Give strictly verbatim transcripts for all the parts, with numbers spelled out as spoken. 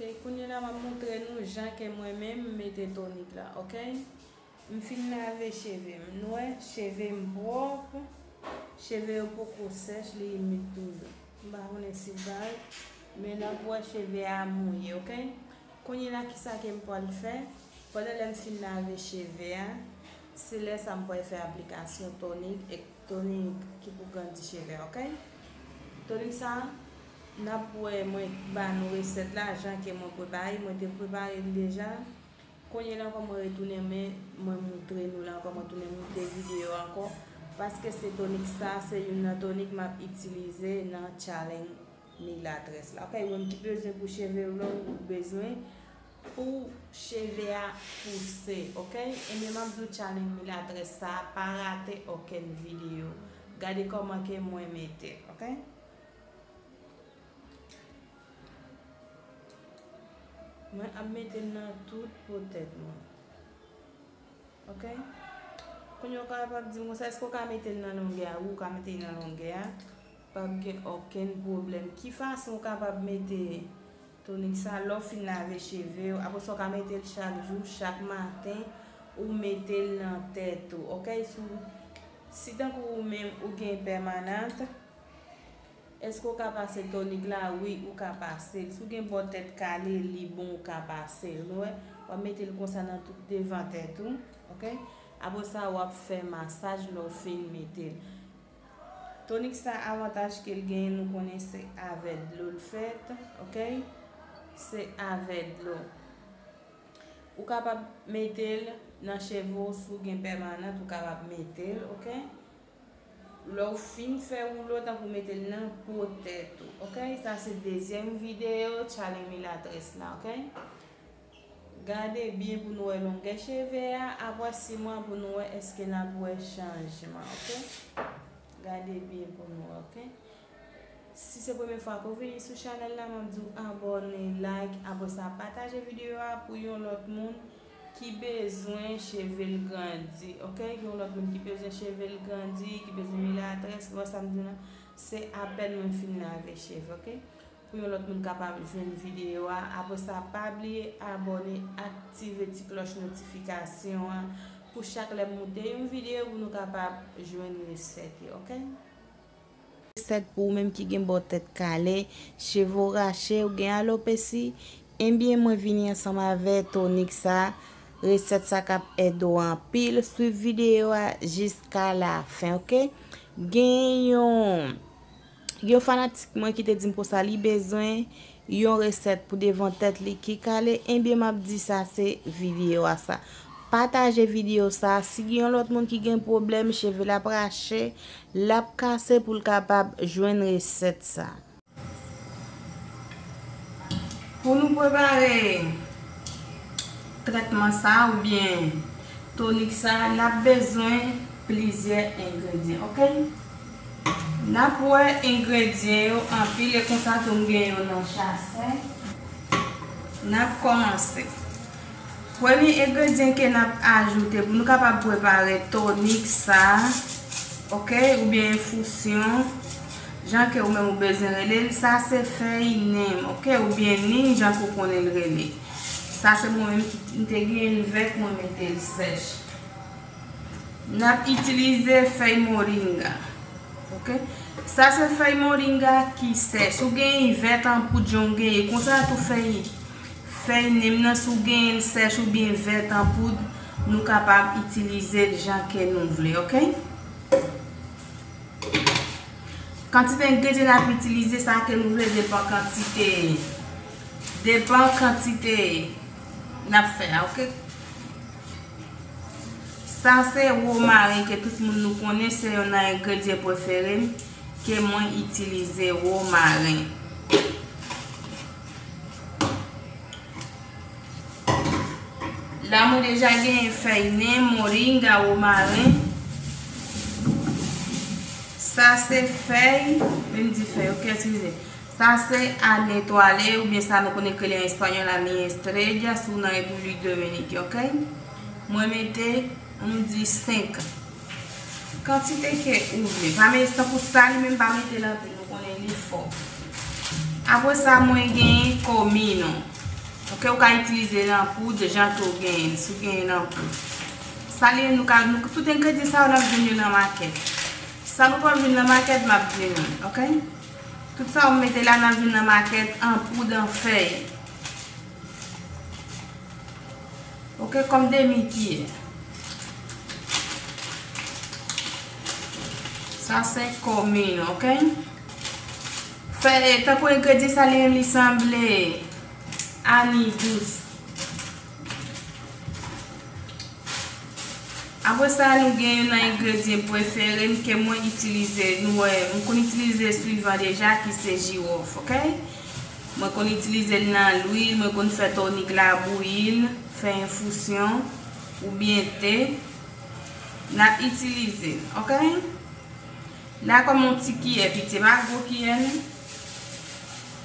Ok, kounye la m ap montre nou jan ke mwen menm m mete tonik la, ok? M fin lave cheve m. Nou wè, cheve m pwòp. Cheve yo poko sèch, li imid toujou. M pa konnen si l pa, men n ap wè cheve a mouye, ok? Kounye la, kisa ke m pral fè? Pandan lè m fin lave cheve a, se lè sa m pral fè aplikasyon tonik, e tonik ki pou grandi cheve a, ok? Tonik sa, n ap wè mwen ba nou resèt la, jan ke mwen prepare, mwen te prepare l deja. Kounye la ankò mwen retounen, men mwen moutre nou la ankò, mwen tounen moutre videyo ankò, paske se tonik sa, se youn nan tonik m ap itilize nan challenge milatrès la. Ok, ou menm ki bezwen pou cheve w long, ou bezwen pou cheve a pouse, ok? Ebyen, m ap di w challenge milatrès sa, pa rate okenn videyo. Gade kòman ke mwen mete, ok? Mwen ap mete l nan tout po tèt mwen. Ok? Kounye a w kapab di m konsa, èske w ka mete l nan longè a? Wi, ou ka mete l nan longè a. P ap gen okenn pwoblèm. Ki fason w kapab mete tonik sa? Lè w fin lave cheve w, apre sa w ka mete l chak jou, chak maten, ou mete l nan tèt ou. Ok? Si, si tankou ou menm ou gen pèmanant, èske w ka pase tonik la? Wi, ou ka pase l. Si w gen bò tèt kale, li bon, ou ka pase l. Nou wè, w ap mete l konsa nan tout devan tèt ou, ok? Apre sa, w ap fè masaj lè w fin mete l. Tonik sa, avantaj ke l genyen, nou konnen se avè dlo l fèt, ok? Se avè dlo. Ou kapab mete l nan cheve w, si w gen pèmanant, ou kapab mete l, ok? Lè w fin fè woulo, tankou mete l nan po tèt ou, ok? Sa se dezyèm videyo challenge milatrès la, ok? Gade byen pou nou wè longè cheve a, apre sis mwa pou nou wè èske n ap wè chanjman, ok? Gade byen pou nou wè, ok? Si se premye fwa ke w vini sou chanèl la, m ap di w abòne, like, apre sa pataje videyo a pou yon lòt moun ki bezwen cheve l grandi, ok? Yon lòt moun ki bezwen cheve l grandi, ki bezwen milatrès, ou wè sa m di w la, se apèn mwen fin lave cheve, ok? Pou yon lòt moun kapab jwenn videyo a. Apre sa, pa bliye abòne, aktive ti klòch notifikasyon an pou chak lè m moute yon videyo pou nou kapab jwenn resèt yo, ok? Resèt pou ou menm ki gen bò tèt kale, cheve w rache, ou gen alopesi, ebyen mwen vini ansanm avè tonik sa, resèt sa k ap ede w anpil. Swiv videyo a jiska lafen, ok? Gen yon Yon fanatik mwen ki te di m konsa li bezwen yon resèt pou devan tèt li ki kale, ebyen m ap di sa se videyo a sa. Pataje videyo sa, si gen yon lòt moun ki gen pwoblèm, cheve l ap rache, l ap kase pou l kapab jwenn resèt sa. Pou nou prepare trètman sa oubyen tonik sa, n ap bezwen plizyè engredyan, ok? N ap wè engredyan yo anpil, e konsa tou m gen yo nan chasè. N ap kòmanse. Premye engredyan ke n ap ajoute pou nou kapab prepare tonik sa, ok, oubyen enfisyon, jan ke ou menm ou bezwen rele l, sa se fèy nim, ok, oubyen nim, jan ke w konnen l rele. Sa se mwen menm ki m te gen l vèt, mwen mete l sèch. N ap itilize fèy moringa, ok. Sa se fèy moringa ki sèch. Si w gen li vèt an poud, jan w gen li konsa tou, fèy fèy nim nan, si w genyen l sèch oubyen vèt an poud, nou kapab itilize l jan ke nou vle, ok? Kantite engredyan n ap itilize, sa ke nou vle, depan kantite, depan kantite n ap fè a, ok? Sa se womaren ke tout moun nou konnen, se youn nan engredyan prefere m, ke mwen itilize, womaren. La mwen deja genyen fèy nim, moringa, womaren. Sa se fèy, men m di fèy, ok, eskize. Sa se a netwale, oubyen sa nou konnen k rele an espanyòl a mi estrella, si w nan Repiblik Dominik, ok? Mwen mete, ann di senk. Kantite ke ou vle. Pa mete tankou sa, li menm pa mete l anpil, nou konnen li fò. Apre sa, mwen genyen komino. Ok, ou ka itilize l an poud, jan ke w genyen l, si w genyen l an poud. Sa li ye, nou ka, nou, tout engredyan sa yo, n ap jwenn yo nan makèt. Sa nou p ap jwenn nan makèt, m ap di nou, ok? Tout sa w mete la, n ap jwenn nan makèt, an poud, an fèy. Ok, kòm demi kiyè. Sa se komin, ok? Fè, tankou engredyan sa li menm li sanble ani dous. Apre sa, nou gen youn nan engredyan prefere m ke mwen itilize. Nou wè, m konn itilize swivan deja, ki se jiwòf, ok? Mwen konn itilize l nan lwil, mwen konn fè tonik la, bouyi l, fè enfisyon, oubyen te. N ap itilize l, ok? La, kòm yon ti kiyè piti, pa gwo kiyè, non.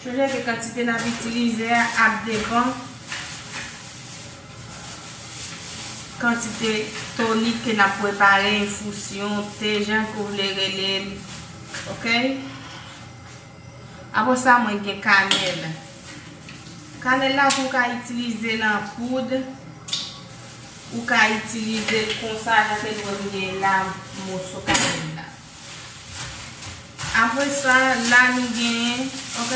Sonje ke kantite n ap itilize a ap depann kantite tonik ke n ap prepare, enfisyon, te, jan ke w vle rele l. Ok? Apre sa, mwen gen kanèl. Kanèl la tou, ou ka itilize l an poud, ou ka itilize l konsa, jan ke nou wè m gen la, moso kanèl la. Apre sa, la nou genyen, ok?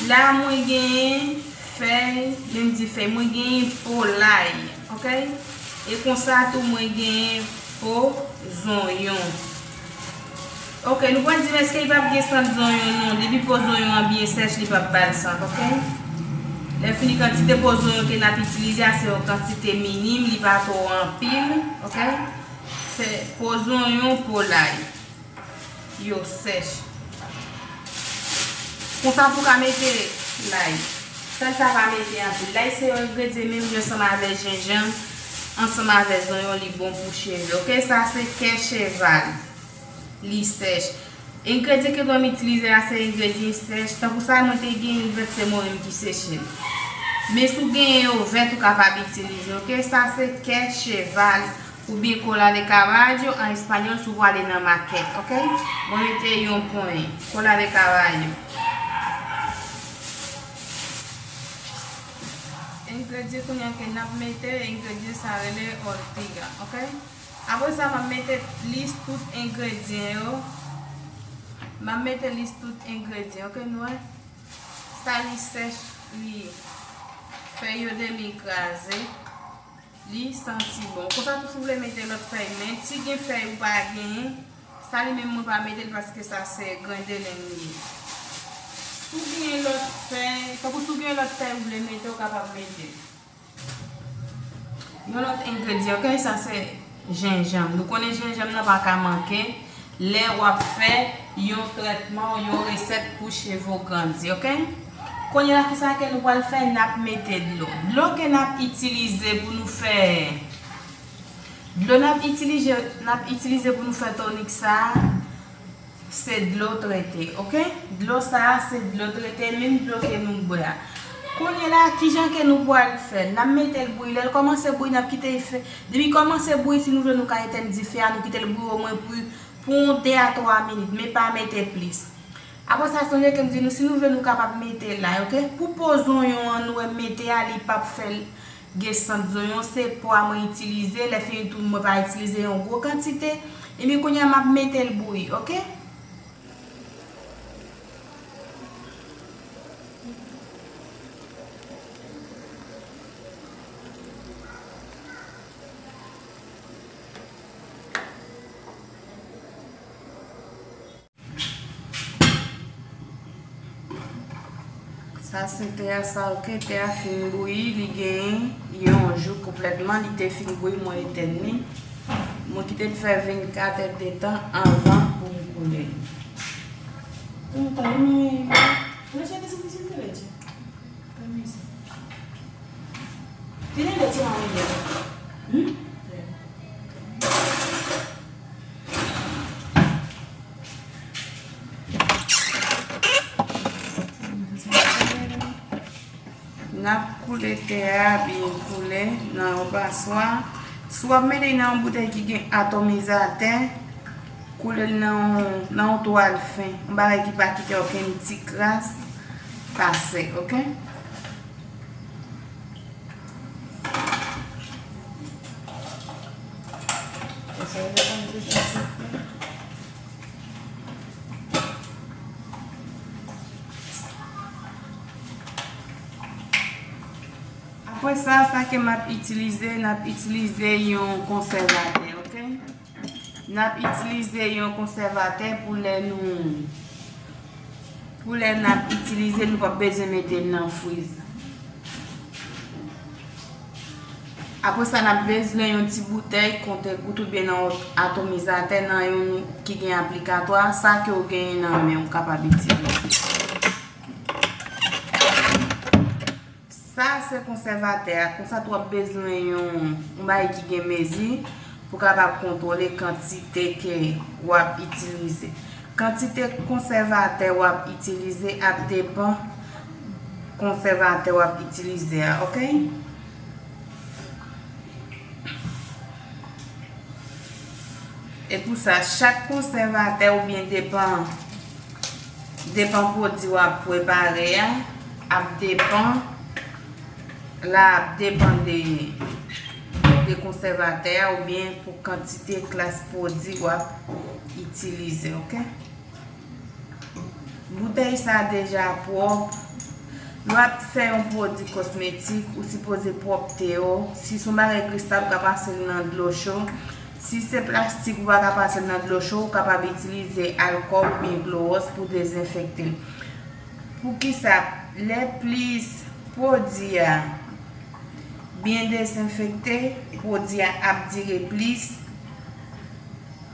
La mwen genyen fèy, lè m di fèy, mwen genyen po lay, ok? E konsa tou mwen genyen po zonyon. Ok, nou pral di m èske li p ap gen sant zonyon non. Depi po zonyon an byen sèch, li p ap ba l sant, ok? Lè fini, kantite po zonyon ke n ap itilize a se yon kantite minim, li pa twò anpil, ok? Fè po zonyon, po lay. Yo sèch. Konsa pou ka mete lay. Sèl sa pa mete anpil. Lay se yon engredyan menm jan ansanm avè jenjanm, ansanm avè zonyon, li bon pou cheve. Ok, sa se kè cheval. Li sèch. Engredyan ke dwèt m itilize a se engredyan sèch. Tankou sa mwen te gen, li vèt, se mwen menm ki seche l. Men si w genyen yo vèt, ou kapab itilize. Ok, sa se kè cheval. Oubyen cola de caballo an espanyòl si w prale nan makèt, ok? Mwen mete yon ponyen cola de caballo. Engredyan kounye a ke n ap mete, engredyan sa rele ortiga, ok? Apre sa, m ap mete lis tout engredyan yo. M ap mete lis tout engredyan, ok, nou wè? Sa li sèch, li fèy yo demi kraze. Li santi bon. Konsa tou si w vle mete lòt fèy, men si gen fèy ou pa genyen, sa li menm mwen pa mete l paske sa se grendeleng li ye. Si w genyen lòt fèy, tankou si w gen lòt fèy ou vle mete, ou kapab mete. Yon lòt engredyan, ok, sa se jenjanm. Nou konnen jenjanm nan pa ka manke. Lè w ap fè yon trètman, yon resèt pou cheve w grandi, ok? Kounye a, kisa ke nou pral fè? N ap mete dlo. Dlo ke n ap itilize pou nou fè, dlo n ap itilize, n ap itilize pou nou fè tonik sa a, se dlo trete, ok? Dlo sa a, se dlo trete, menm dlo ke nou bwè a. Kounye a, kijan ke nou pral fè? N ap mete l bouyi. Lè l kòmanse bouyi, n ap kite l fè. Depi kòmanse bouyi, si nou vle, nou ka etèn dife a, nou kite l bouyi omwen pou Pou yon de a twa minit, men pa mete plis. Apre sa, sonje ke m di nou, si nou vle, nou kapab mete lay, ok? Pou po zonyon an, nou wè m mete a, li p ap fè l gen sant zonyon. Se po a mwen itilize, lè fini tou, mwen pa itilize yon gwo kantite. Epi kounye a, m ap mete l bouyi, ok? Sa se te a sa, ok, te a fin bouyi, li genyen yon jou konplètman, li te fin bouyi, mwen etèn li. Mwen kite l fè vennkat èdtan anvan pou m koule. Tonton, men, mwen chèche sou piscine de leche. Tene leche mwen ye. Hmm? N ap koule te a byen koule nan yon paswa. Si w ap mete l nan yon boutèy ki gen atomizatè, koule l nan yon, nan yon twal fen, yon bagay ki pa kite okenn ti kras. pase, oke? Apre sa, sa ke m ap itilize, n ap itilize yon konsèvatè, oke? N ap itilize yon konsèvatè pou lè nou, pou lè n ap itilize, nou p ap bezwen mete l nan friz. Apre sa, n ap bezwen yon ti boutèy konte gout oubyen nan atomizatè, nan youn ki gen aplikatwa, sa ke w genyen nan men w kapab itilize. Sa se konsèvatè a. Konsa tou w ap bezwen yon, yon bagay ki gen mezi pou kapab kontwole kantite ke w ap itilize. Kantite konsèvatè w ap itilize ap depann konsèvatè w ap itilize a, oke? E pou sa, chak konsèvatè oubyen depan, depan pwodui w ap prepare a, ap depann, la ap depann de, de konsèvatè a oubyen pou kantite klas pwodui w ap itilize, oke? Boutèy sa deja pwòp. Lè w ap fè yon pwodui kosmetik, ou sipoze pwòpte yo. Si se yon bagay kristal, ou ka pase l nan dlo cho. Si se plastik, ou pa ka pase l nan dlo cho, ou kapab itilize alkòl oubyen klowòks pou dezenfekte l. Poukisa? Lè plis pwodui a byen dezenfekte, pwodui a ap dire plis,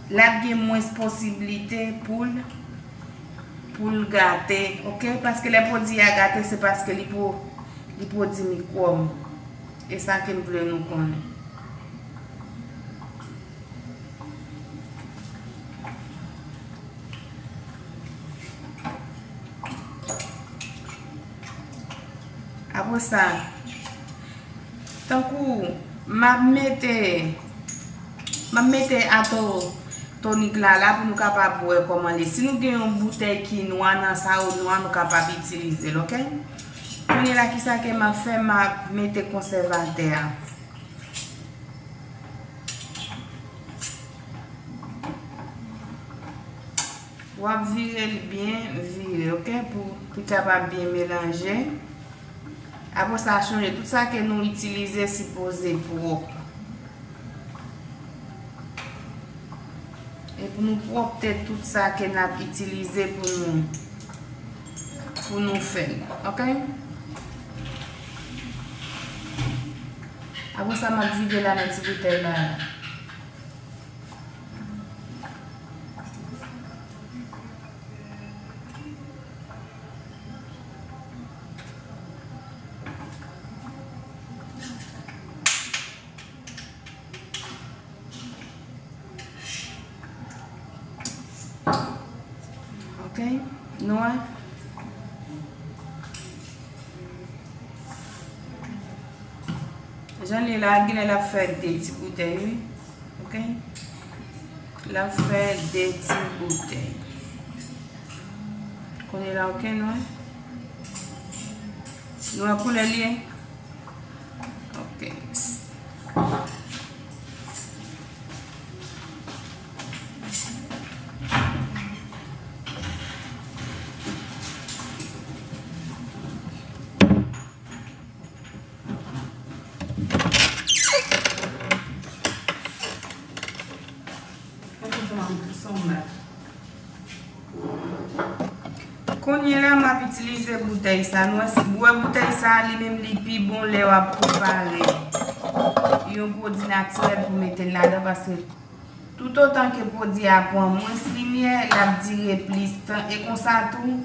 l ap gen mwens posiblite pou l, pou l gate, oke? Paske lè pwodui a gate, se paske li pwo-, li pwodui mikwòb. E sa ke m vle nou konnen. Apre sa, tankou m ap mete, m ap mete ato tonik la la pou nou kapab wè kòman li ye. Si nou gen yon boutèy ki nwa nan sa yo nwa, nou kapab itilize l, oke? Kounye la, kisa ke m ap fè? M ap mete konsèvatè a. W ap vire l byen vire, oke, pou li kapab byen melanje. Apre sa, chonje, tout sa ke nou itilize sipoze pwòp. E pou nou pwòpte tout sa ke n ap itilize pou nou, pou nou fè l, oke? Apre sa, m ap vide l nan ti boutèy la. Ok, nou wè. Jan li ye la, genlè l ap fè de ti boutèy, wi. Ok? L ap fè de ti boutèy. Kounye la, ok, nou wè? Nou wè koulè li ye? Ok. Kounye la, m ap itilize boutèy sa. Nou wè, si, ou wè boutèy sa, li menm li pi bon lè w ap prepare yon pwodui natirèl pou mete l ladan, paske toutotan ke pwodui a pran mwens limyè, l ap dire plis tan. E konsa tou,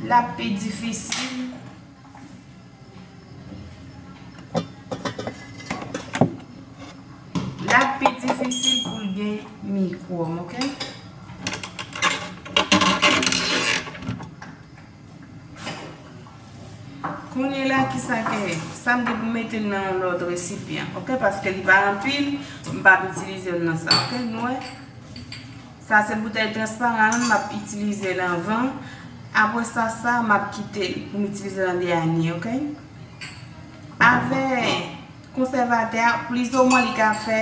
l ap pi difisil. L ap pi difisil pou l gen mikwòb, ok? Kounye la, kisa ke, sa m gen pou mete l nan yon lòt resipyan, ok? Paske li pa anpil, m p ap itilize l nan sa, ok? Nou wè? Sa se boutèy transparan an, m ap itilize l anvan. Apre sa, sa, m ap kite l pou m itilize l an dènye, oke? Avè konsèvatè a, plizomwen li ka fè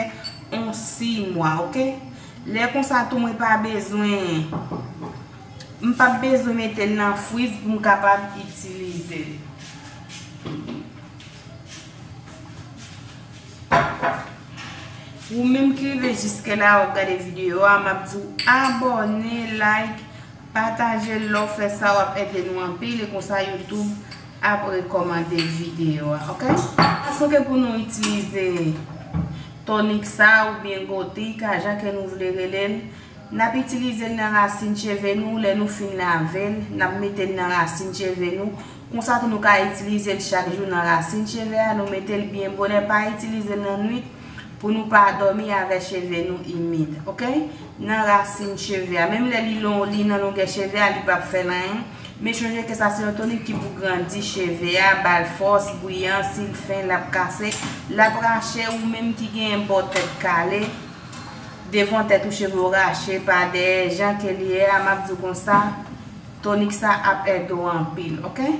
yon sis mwa, oke? Lè konsa tou, mwen pa bezwen, m p ap bezwen mete l nan friz pou m kapab itilize l. Ou menm ki rive jiske la, w ap gade videyo a, m ap di w abòne, like, pataje l. Lè w fè sa, w ap ede nou anpil, e konsa YouTube ap rekòmande videyo a, oke? Fason ke pou nou itilize tonik sa oubyen gotik, jan ke nou vle rele l, n ap itilize l nan rasin cheve nou. Lè nou fin lave l, n ap mete l nan rasin cheve nou. Konsa tou nou ka itilize l chak jou nan rasin cheve a, nou mete l byen bonè, pa itilize l nan nwit pou nou pa dòmi avè cheve nou imid, oke? Nan rasin cheve a, menm lè li lon, li nan longè cheve a, li p ap fè l anyen. Men chonje ke sa se yon tonik ki pou grandi cheve a, ba l fòs, bwiyan, si l fen, l ap kase, l ap rache, ou menm ki gen bò tèt kale, devan tèt ou cheve w rache pa dèyè, jan ke li ye a, m ap di w konsa, tonik sa ap ede w anpil, oke?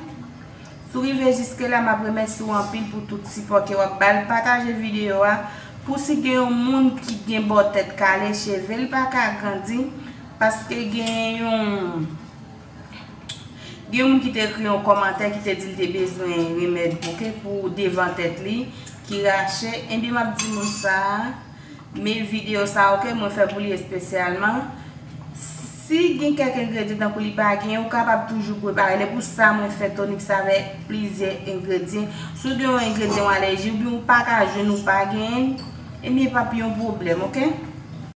Si w rive jiske la, m ap remèsye w anpil pou tout sipò ke w ap ba l. Pataje videyo a pou si gen yon moun ki gen bò tèt kale, cheve l pa ka grandi, paske gen yon, gen yon moun ki te ekri yon kòmantè ki te di l te bezwen remèd, oke, pou devan tèt li ki rache. Ebyen, m ap di moun sa a, men videyo sa, oke, mwen fè pou li espesyalman. Si gen kèk engredyan tankou li pa gen, ou kapab toujou prepare l. E pou sa, mwen fè tonik sa avèk plizyè engredyan. Si w gen yon engredyan w alèji, oubyen ou pa ka jwenn, ou pa genyen, ebyen, p ap yon pwoblèm, oke?